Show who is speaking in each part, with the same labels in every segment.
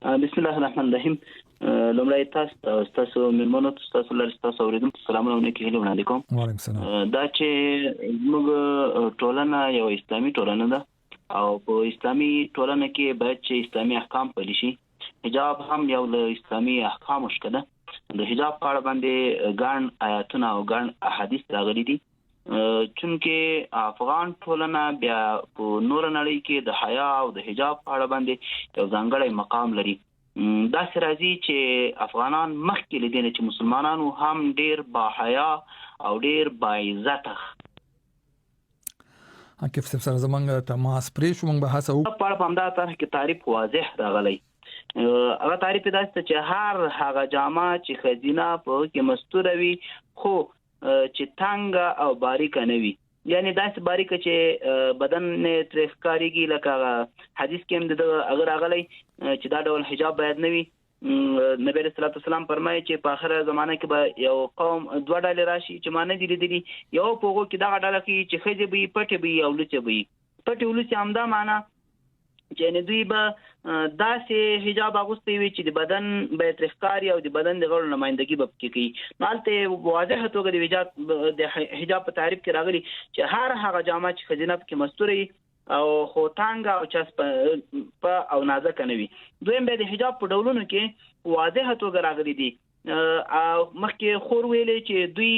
Speaker 1: بسم الله الرحمن الرحیم. لومړی تاسو ته، ستاسو مېلمنو ته، ستاسو لارې، ستاسو اورېدونکو ته سلامونه او نیکې هیلې وړاندې کوم.
Speaker 2: وعلیکم السلام.
Speaker 1: دا چې زموږ ټولنه یو اسلامي ټولنه ده او په اسلامي ټولنه کې باید چې اسلامي احکام پلي شي. حجاب هم یو له اسلامي احکامو څخه ده. د حجاب په اړه باندې ګڼ آیاتونه او ګڼ احادیث راغلي دي. چونکه افغان ټولنه بیا په نوره نړۍ کې د حیا او د حجاب په اړه باندې یو ځانګړی مقام لري. داسې راځي چې افغانان مخکې له دې نه چې مسلمانانو هم ډیر با حیا او ډیر با عزته.
Speaker 2: عاکف صاحب سره زمونږ تماس پرې شو، مونږ به هڅه وکړو.
Speaker 1: په اړه په همدا طرح کې تعریف واضح راغلی. هغه تعریف داسې چې هر هغه جامه چې ښځینه په هغه کې مستوره وي خو چې تنګه او باریکه نه وي، یعنی داسې باریکه چې بدن نه ترې ښکارېږي، لکه هغه حدیث کې هم د دغه هغه راغلی چې دا ډول حجاب باید نه وي. نبی علیه الصلاة والسلام فرمایي چې په آخره زمانه کې به یو قوم دوه ډلې راشي چې ما نه دي لیدلي. یو په هغو کې دغه ډله ښیي چې ښځې به یي پټې به یي او لوڅې به یي. پټې او لوڅې همدا معنا چې یعنې دوی به داسې حجاب اغوستی وي چې د بدن به یې ترې ښکاري او د بدن د غړو نمایندګي به پکې کوي. نو هلته یې واضحه توګه د حجاب په تعریف کې راغلي چې هر هغه جامه چې ښځینه پکې مستوره وي او خو تنګه او چسپه او نازکه نه وي. دویم بیا د حجاب په ډولونو کې واضحه توګه راغلي دي. او مخکې خور ویلې چې دوی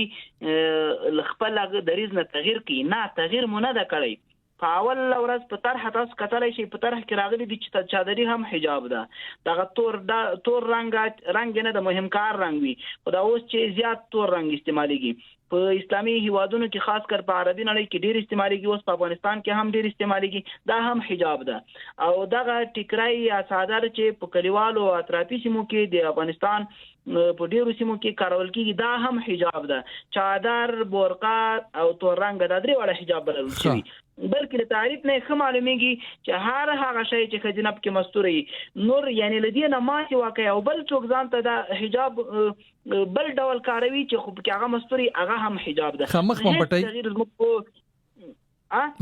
Speaker 1: له خپل هغه دریځ نه تغییر کوي. نه، تغییر مو نه ده کړی. په اول ورځ په طرحه تاسو کتلی شئ، په طرح کې راغلي دي چې چادري هم حجاب ده. دغه تور دا تور رنګ رنګ نه د مهم کار رنګ وي، خو دا اوس چې زیات تور رنګ استعمالیږي په اسلامي هیوادونو کې، خاص کر په عربي نړۍ کې ډیر استعمالیږي، اوس په افغانستان کې هم ډیر استعمالیږي، دا هم حجاب ده. او دغه ټیکری یا څادر چې په کلیوالو او اطرافي سیمو کې د افغانستان په ډیرو سیمو کې کارول کیږي، دا هم حجاب ده. چادر، بورقه او تور رنګ، دا درې واړه حجاب بلل شوي. بلکې له تعریف نه ښه معلومیږي چې هر هغه شی چې ښځینه پکې مستوره وي، نور یعنې له دې نه ماتې واکوي او بل څوک ځان ته دا حجاب بل ډول کاروي چې خو پکې هغه مستوري، هغه هم حجاب ده.
Speaker 2: مخ هم پټي،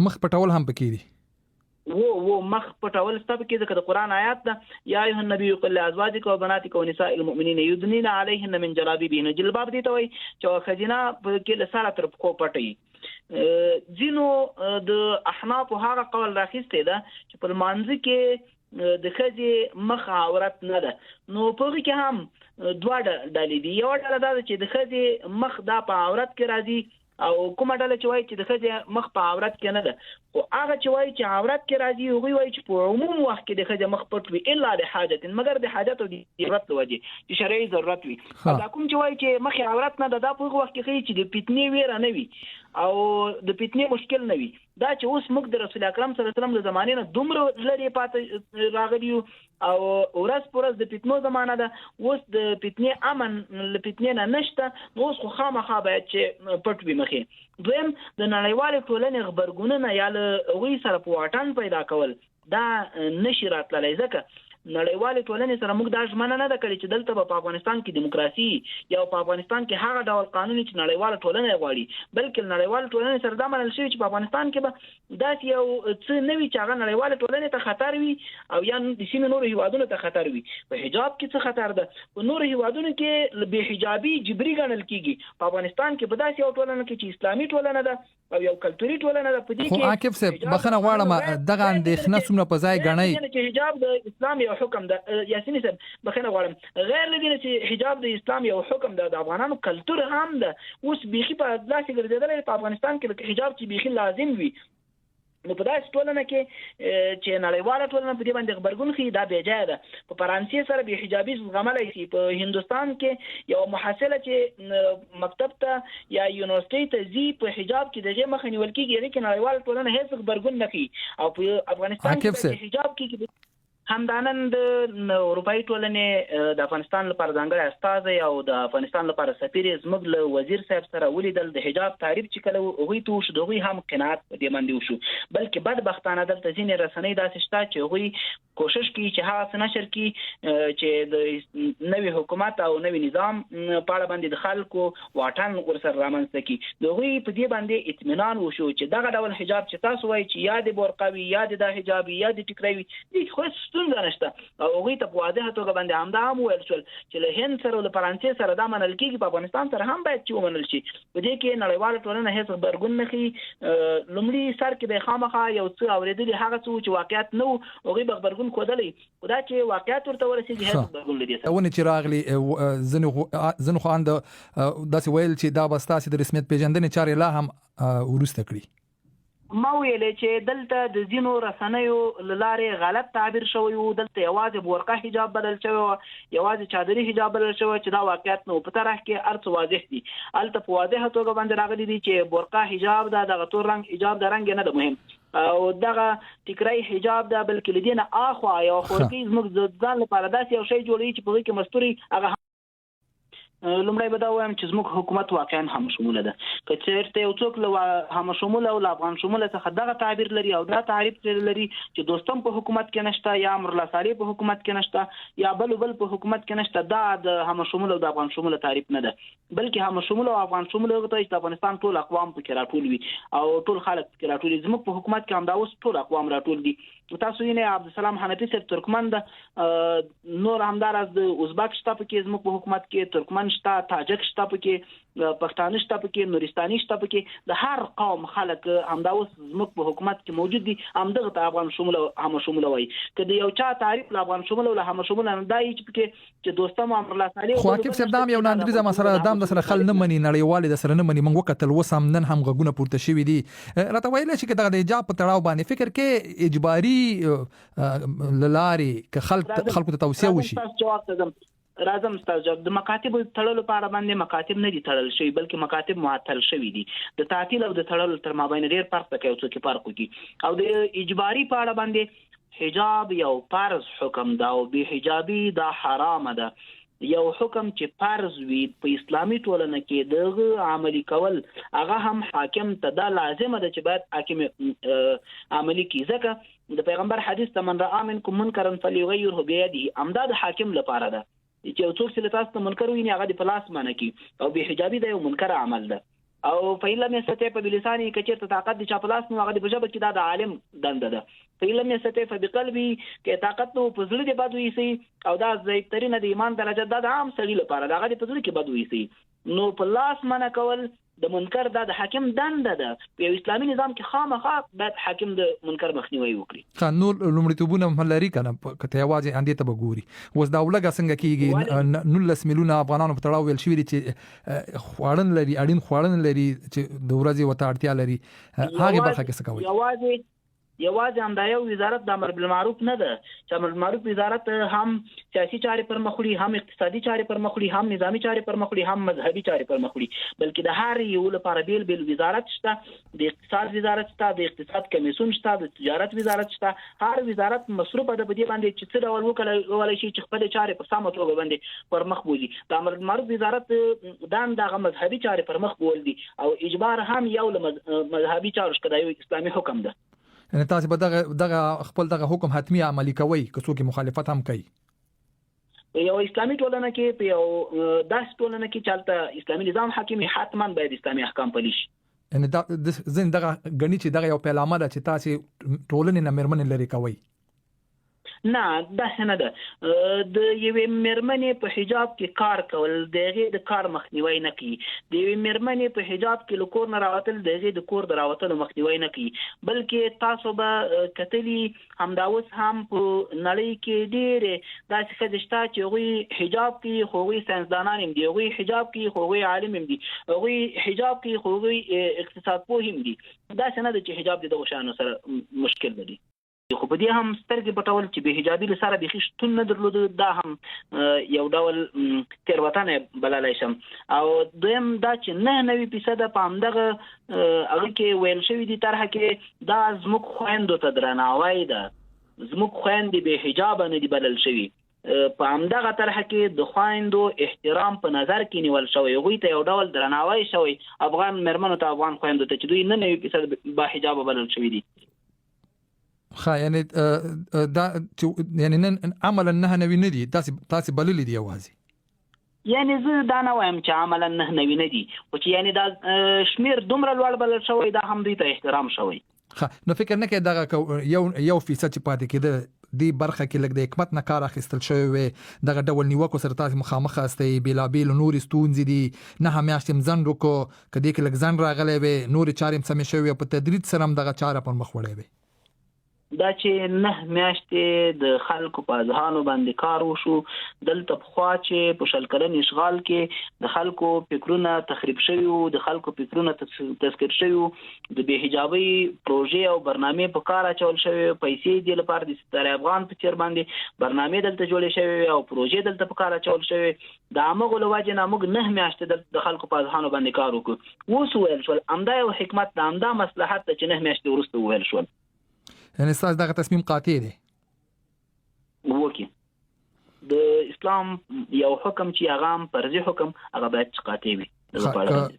Speaker 2: مخ پټول هم پکې دي.
Speaker 1: وو وو مخ پټول ستا پکې، ځکه د قرآن آیات ده، یا ایها النبی قل لازواجک و بناتک و نساء المؤمنین یدنین علیهن من جلابیبهن. جلباب دې ته وایي چې ښځینه پکې له سره تر پښو پټوي. ځینو د احنافو هغه قول راخیستی ده چې په لمانځه کې د ښځې مخ عورت نه ده. نو په هغې کې هم دوه ډلې دي. یوه ډله دا ده چې د ښځې مخ دا په عورت کې راځي، او کومه ډله چې وایي چې د ښځې مخ په عورت کې نه ده. خو هغه چې وایي چې عورت کې راځي، هغوی وایي چې په عموم وخت کې د ښځې مخ پټ وي الا لحاجت، مګر د حاجت او د ضرورت له وجې چې شرعي ضرورت وي. دا کوم چې وایي چې مخ عورت نه ده، دا په هغه وخت کې ښیي چې د فتنې ویره نه وي او د فتنې مشکل نه وي. دا چې اوس موږ د رسول اکرم صلی الله علیه وسلم له زمانې نه دومره لرې پاتې راغلي یو او ورځ په ورځ د فتنو زمانه ده، اوس د فتنې امن له فتنې نه نشته، نو اوس خو خامخا باید چې پټ وي مخې. دویم، د نړیوالې ټولنې غبرګونونه یا له هغوی سره په واټن پیدا کول دا نشي راتللی، ځکه نړیوالې ټولنې سره موږ دا ژمنه نه ده کړې چې دلته به په افغانستان کې دیموکراسي یا په افغانستان کې هغه ډول قانون چې نړیواله ټولنه یې غواړي، بلکې نړیوالې ټولنې سره دا منل شوې چې په افغانستان کې به داسې یو څه نه وي چې هغه نړیوالې ټولنې ته خطر وي او یا د سیمې نورو هیوادونو ته خطر وي. په حجاب کې څه خطر ده؟ په نورو هیوادونو کې بې حجابي جبري ګڼل کیږي، په افغانستان کې په داسې یو ټولنه کې چې اسلامي ټولنه ده او یو کلتوري ټولنه ده، په دې
Speaker 2: کې عاکف صاحب بخنه غواړم، دغه اندېښنه څومره په ځای ګڼئ
Speaker 1: چې حجاب د اسلام یو حکم ده؟ یاسیني صاحب بخنه غواړم، غیر له دې نه چې حجاب د اسلام یو حکم ده، د افغانانو کلتور هم ده. اوس بیخي په داسې ګرځېدلی په افغانستان کې لکه حجاب چې بیخي لازم وي. نو په داسې ټولنه کې چې نړیواله ټولنه په دې باندې غبرګون ښيي، دا بې ځایه ده. په فرانسې سره بې حجابي زغملی شي، په هندوستان کې یو محصله چې مکتب ته یا یونیورسټۍ ته ځي په حجاب کې د هغې مخه نیول کېږي، هغې کې نړیواله ټولنه هېڅ غبرګون نه ښيي. او په افغانستان کې چې حجاب کېږي، همدا نن د اروپایي ټولنې د افغانستان لپاره ځانګړی استازی او د افغانستان لپاره سفیر زموږ له وزیر صاحب سره ولیدل. د حجاب تعریف چې کله هغوی ته وشو، د هغوی هم قناعت په دې باندې وشو. بلکې بدبختانه دلته ځینې رسنۍ داسې شته چې هغوی کوشش کوي چې هغه څه نشر کړي چې د نوي حکومت او نوي نظام په اړه باندې د خلکو واټن ورسره رامنځته کړي. د هغوی په دې باندې اطمینان وشو چې دغه ډول حجاب چې تاسو وایئ چې یا د بورقه وي یا د دا حجاب وي یا د ټیکری وي، دې کې خو هېڅ ستونزه نشته. او هغوی ته په واضحه توګه باندې همدا هم وویل شول چې له هند سره او له فرانسې سره دا منل کېږي، په افغانستان سره هم باید چې ومنل شي. په دې کې نړیواله ټولنه هېڅ غبرګون نه ښيي. لومړي سر کې به یې خامخا یو څه اورېدلي هغه څه وو چې واقعیت نه وو، هغوی به غبرګون ښودلی، خو دا چې واقعیت ورته ورسېږي هېڅ غبرګون له دې سره.
Speaker 2: ونې چې راغلي ځینو خو اند داسې ویل چې دا به ستاسې د رسمیت پېژندنې چارې لا هم وروسته کړي.
Speaker 1: ما ویلې چې دلته د ځینو رسنیو له لارې غلط تعبیر شوی وو، دلته یوازې بورقه حجاب بلل شوی وه، یوازې چادري حجاب بلل شوی وه چې دا واقعیت نه وو. په طرح کې هر څه واضح دي، هلته په واضحه توګه باندې راغلي دي چې بورقه حجاب ده، دغه تور رنګ حجاب ده، رنګ یې نه ده مهم او دغه ټیکری حجاب ده، بلکې له دې نه اخوا یوه خورکۍ زموږ د ځان لپاره داسې یو شی جوړوي چې په هغې کې مستوري هغه. لومړی به دا ووایم چې زموږ حکومت واقعا همشموله ده. که چېرته یو څوک له همشموله او له افغان شموله څخه دغه تعبیر لري او دا تعریف ترې لري چې دوستم په حکومت کې نشته یا امرالله صالح په حکومت کې نشته یا بل بل په حکومت کې نشته، دا د همشموله او د افغان شموله تعریف نه ده، بلکې همشموله او افغان شموله هغه ته چې د افغانستان ټول اقوام پکې راټول وي او ټول خلک پکې راټول وي. زموږ په حکومت کې همدا اوس ټول اقوام راټول دي. تاسو وینئ عبدالسلام حنفي صاحب ترکمن ده، نور همداراز د ازبک شته پکې زموږ په حکومت کې، ترکمن شته، تاجک شته پکې، پښتانه شته پکې، نورستاني شته پکې، د هر قوم خلک همدا اوس زموږ په حکومت کې موجود دي. همدغه ته افغان شموله همه شموله وایي. که د یو چا تعریف له افغان شموله او له همه شموله نه دا وي چې پکې چې دوستم امرالله صالح
Speaker 2: خو عاطف صاحب دا هم یو ناندریزه مسله ده، دا هم درسره خل نه مني، نړیوال یې درسره نه مني. موږ وکتل اوس هم نن هم غږونه پورته شوي دي. راته ویلی شي که دغه د حجاب په تړاو باندې فکر کې اجباري له لارې که خلک خلکو ته توصیه وشي؟
Speaker 1: جواب ته ځم، راځم ستاسو جواب. د مکاتبو تړلو په اړه باندې مکاتب نه دي تړل شوي، بلکې مکاتب معطل شوي دي. د تعطیل او د تړلو تر مابین ډیر فرق دی که یو څوک فرق وکړي. او د اجباري په اړه باندې حجاب یو فرض حکم ده او بې حجابي دا حرامه ده. یو حکم چې فرض وي په اسلامي ټولنه کې د هغه عملي کول هغه هم حاکم ته دا لازمه ده چې باید حاکم عملي کړي، ځکه د پیغمبر حدیث ته من رأى منکم منکرا فلیغیره بیده، همدا د حاکم لپاره ده چې یو څوک چې له تاسو ته منکر ویني هغه دې په لاس منع کړي، او بې حجابي دا یو منکر عمل ده. او فإن لم يستطع فبلسانه، که چېرته طاقت د چا په لاس نو هغه دې په ژبه کې، دا د عالم دنده ده. فإن لم يستطع فبقلبه، که طاقت نو په زړه دې بد ویسي، او دا ضعیف ترینه د ایمان درجه ده د عام سړي لپاره ده، هغه دې په زړه کې بد ویسي. نو په لاس منع کول د منکر دا د حاکم دنده ده. په یو اسلامي نظام کې خامخا باید حاکم د منکر مخنیوی وکړي.
Speaker 2: ښه، نور لومړیتوبونه هم لري که نه؟ که ته یوازې اندې ته به ګوري. اوس دا ولږه څنګه کیږي؟ 19 میلیونه افغانانو په تړاو ویل شوي دي چې خواړه نه لري، اړین خواړه نه لري چې د ورځې ورته اړتیا لري. هغې برخه کې څه کوئ؟
Speaker 1: یوازې همدا یو وزارت د امر بالمعروف نه ده چې امر بالمعروف وزارت هم سیاسي چارې پر مخ وړي، هم اقتصادي چارې پر مخ وړي، هم نظامي چارې پر مخ وړي، هم مذهبي چارې پر مخ وړي، بلکې د هر یو لپاره بېل بېل وزارت شته. د اقتصاد وزارت شته، د اقتصاد کمیسیون شته، د تجارت وزارت شته. هر وزارت مصروف ده په دې باندې چې څه ډول وکولای شي چې خپلې چارې په سمه توګه باندې پر مخ بوځي. د امر بالمعروف وزارت دنده هغه مذهبي چارې پر مخ بول دي، او اجبار هم یو له مذهبي چارو څخه ده، یو اسلامي حکم ده.
Speaker 2: یعنی تاسو به دغه خپل دغه حکم حتمی عملی کوئ که څوک مخالفت هم کوي؟
Speaker 1: په یو اسلامي ټولنه کې، په یو داسې ټولنه کې چې هلته اسلامي نظام حاکم وي، حتما باید اسلامي احکام پلي شي.
Speaker 2: یعنی دا ځین دغه ګڼي چې دغه یو پیلامه ده چې تاسو ټولنې نه مېرمنې لرې کوئ؟
Speaker 1: نه، داسې نه ده. د یوې مېرمنې په حجاب کې کار کول د هغې د کار مخنیوی نه کوي، د یوې مېرمنې په حجاب کې له کور نه راوتل د هغې د کور د راوتلو مخنیوی نه کوي، بلکې تاسو به کتلي همدا اوس هم په نړۍ کې ډېرې داسې ښځې شته چې هغوی حجاب کوي خو هغوی ساینسدانان هم دي، هغوی حجاب کوي خو هغوی عالم هم دي، هغوی حجاب کوي خو هغوی اقتصاد پوه هم دي. داسې نه ده چې حجاب د دغو شیانو سره مشکل لري. خو په دې هم سترګې پټول چې بې حجابي له سره بیخي شتون نه درلود، دا هم یو ډول تېروتنه بللی شم. او دویم دا چې 99% په همدغه هغه کې ویل شوي دي طرحه کې، دا زموږ خویندو ته درناوی ده، زموږ خویندې بې حجابه نه دي بلل شوي. په همدغه طرحه کې د خویندو احترام په نظر کې نیول شوی، هغوی ته یو ډول درناوی شوی، افغان مېرمنو ته، افغان خویندو ته، چې دوی 99% با حجابه بلل شوي دي.
Speaker 2: ښه، یعنی دا چې یعنی نن عملاً 99 نه دي، تاسې بللي دي یوازې؟
Speaker 1: یعنی زه دا نه وایم چې عملاً 99 نه دي، خو چې یعنی دا شمېر دومره لوړ بلل شوی، دا هم دوی ته احترام شوی.
Speaker 2: ښه، نو فکر نه کوې دغه یو فیصد چې پاتې کېده دې برخه کې لږ د حکمت نه کار اخیستل شوی وی؟ دغه ډول نیوکو سره تاسو مخامخ یاستئ، بېلابېل نورې ستونزې دي، 9 میاشتې هم ځنډ وکړو، که دې کې لږ ځنډ راغلی وی، نورې چارې هم سمې شوې وی او په تدریج سره هم دغه چاره پر مخ وړی وی.
Speaker 1: دا چې 9 میاشتې د خلکو په اذهانو باندې کار وشو، دلته پخوا چې په 20 کلن اشغال کې د خلکو فکرونه تخریب شوي وو، د خلکو فکرونه تسخیر شوي وو، د بې حجابۍ پروژې او برنامې په کار اچول شوې، پیسې دې لپاره د ستاره افغان په څیر باندې برنامې دلته جوړې شوې او پروژې دلته په کار اچول شوې، د همغو له وجې نه موږ 9 میاشتې دلته د خلکو په اذهانو باندې کار وکړو. اوس وویل شول، همدا یو حکمت د همدا مصلحت چې 9 میاشتې وروسته وویل شول.
Speaker 2: یعنی ستاسو دغه تصمیم قاطع دی؟
Speaker 1: وکي، د اسلام یو حکم چې هغه هم فرضي حکم، هغه باید چې قاطع وي.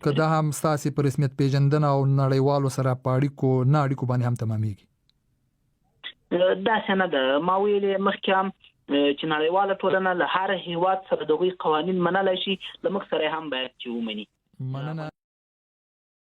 Speaker 2: که دا هم ستاسو په رسمیت پیژندنه او نړیوالو سره په اړیکو نه اړیکو باندې هم تمامېږي؟
Speaker 1: دا نه ده. ما ویلې مخکې هم چې نړیواله ټولنه له هر هیواد سره د غوي قوانین منلای شي، له موږ سره هم باید چې ومني.
Speaker 2: مننه.